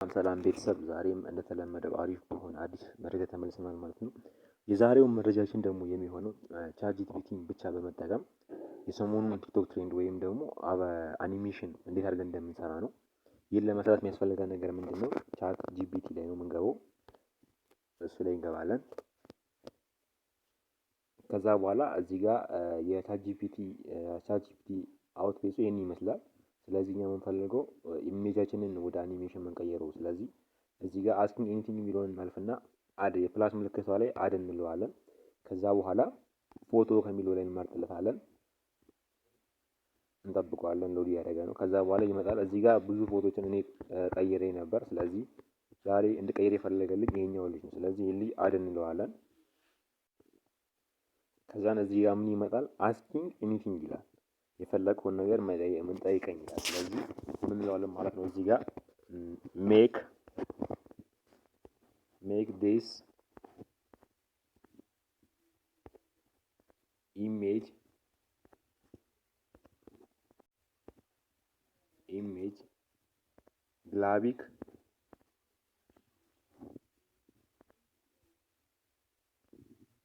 ሰላም ቤተሰብ፣ ዛሬም እንደተለመደው አሪፍ በሆነ አዲስ መረጃ ተመልሰናል ማለት ነው። የዛሬውን መረጃችን ደግሞ የሚሆነው ChatGPT ን ብቻ በመጠቀም የሰሞኑን ቲክቶክ trend ወይም ደግሞ አኒሜሽን እንዴት አድርገን እንደምንሰራ ነው። ይህን ለመስራት የሚያስፈልገን ነገር ምንድን ነው? ChatGPT ላይ ነው የምንገባው። እሱ ላይ እንገባለን። ከዛ በኋላ እዚህ ጋር የ ChatGPT out page ኡ ይህን ይመስላል። ስለዚህ እኛ የምንፈልገው image ኣችንን ወደ አኒሜሽን መንቀየረው። ስለዚህ እዚህ ጋር asking anything የሚለውን እናልፍና add የ plus ምልክቷ ላይ add እንለዋለን። ከዛ በኋላ ፎቶ ከሚለው ላይ እንመርጥለታለን። እንጠብቀዋለን። Load እያደረገ ነው። ከዛ በኋላ ይመጣል። እዚህ ጋር ብዙ ፎቶችን እኔ ቀይሬ ነበር። ስለዚህ ዛሬ እንድቀይር የፈለገልኝ ይሄኛው ልጅ ነው። ስለዚህ ይሄን ልጅ add እንለዋለን። ከዛን እዚህ ጋር ምን ይመጣል? Asking anything ይላል። የፈለግከውን ነገር ምን ጠይቀኝ ይላል። ስለዚህ ምን እንለዋለን ማለት ነው። እዚህ ጋር make this image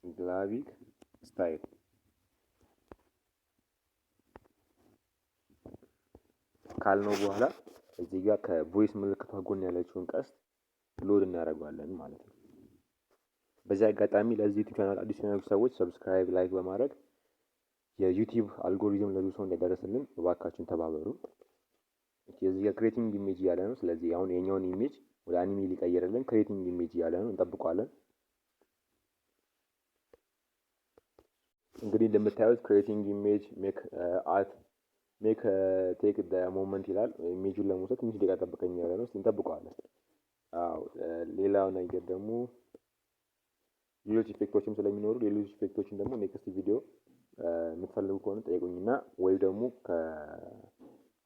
Ghibli style ካልነው በኋላ እዚህ ጋር ከ voice ምልክቷ ጎን ያለችውን ቀስት load እናደርገዋለን ማለት ነው። በዚህ አጋጣሚ ለዚህ ዩቲዩብ ቻናል አዲስ የሆናችሁ ሰዎች subscribe፣ like በማድረግ የዩቲዩብ አልጎሪዝም ለብዙ ሰው እንዲያደርስልን እባካችሁን ተባበሩ። እዚህ ጋር creating image እያለ ነው። ስለዚህ አሁን የኛውን image ወደ anime ሊቀይርልን creating image እያለ ነው። እንጠብቀዋለን። እንግዲህ እንደምታዩት creating image make at make take the moment ይላል። Image ኡን ለመውሰድ ትንሽ ደቂቃ ጠብቀኝ እያለ ነው። እስኪ እንጠብቀዋለን። አዎ፣ ሌላው ነገር ደግሞ ሌሎች effect ኦችም ስለሚኖሩ ሌሎች effect ኦችን ደግሞ next ቪዲዮ የምትፈልጉ ከሆነ ጠይቁኝና ወይ ደግሞ ከ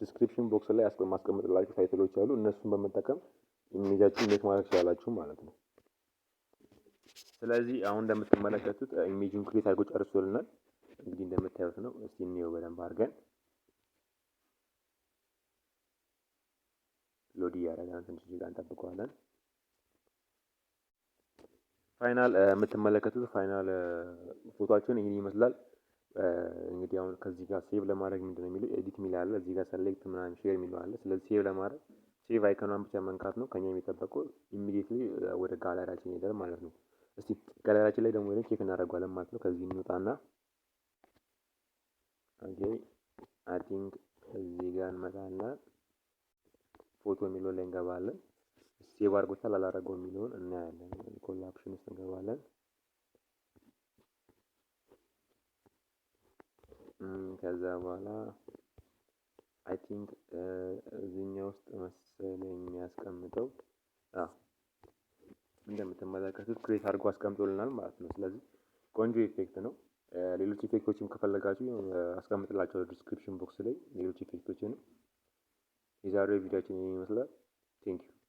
description box ላይ ማስቀምጥላችሁ title ኦች አሉ። እነሱን በመጠቀም image ኣችሁን make ማድረግ ትችላላችሁ ማለት ነው። ስለዚህ አሁን እንደምትመለከቱት image ኡን create አድርጎ ጨርሶልናል። እንግዲህ እንደምታዩት ነው። እስቲ እንየው በደንብ አድርገን። Load እያደረገ ነው። ትንሽ ደቂቃ እንጠብቀዋለን። Final የምትመለከቱት final ፎቶአችን ይህን ይመስላል። እንግዲህ አሁን ከዚህ ጋር save ለማድረግ ምንድነው የሚለው? Edit የሚል አለ። እዚህ ጋር select ምናምን share የሚለው አለ። ስለዚህ save ለማድረግ save icon ኗን ብቻ መንካት ነው ከኛ የሚጠበቀው። Immediately ወደ ጋለሪያችን ይሄዳል ማለት ነው። እስቲ ጋለሪያችን ላይ ደግሞ ሄደን check እናደርገዋለን ማለት ነው። ከዚህ እንውጣና okay፣ I think እዚህ ጋር እንመጣና ፎቶ የሚለው ላይ እንገባለን። Save አድርጎታል አላደረገው የሚለውን እናያለን። Collection ውስጥ እንገባለን። ከዛ በኋላ I think እዚህኛው ውስጥ መሰለኝ የሚያስቀምጠው። አዎ፣ እንደምትመለከቱት create አድርጎ አስቀምጦልናል ማለት ነው። ስለዚህ ቆንጆ effect ነው። ሌሎች effect ኦችም ከፈለጋችሁ አስቀምጥላችኋለሁ description box ላይ ሌሎች effect ኦችንም። የዛሬው ቪዲዮአችን ይህን ይመስላል። Thank you.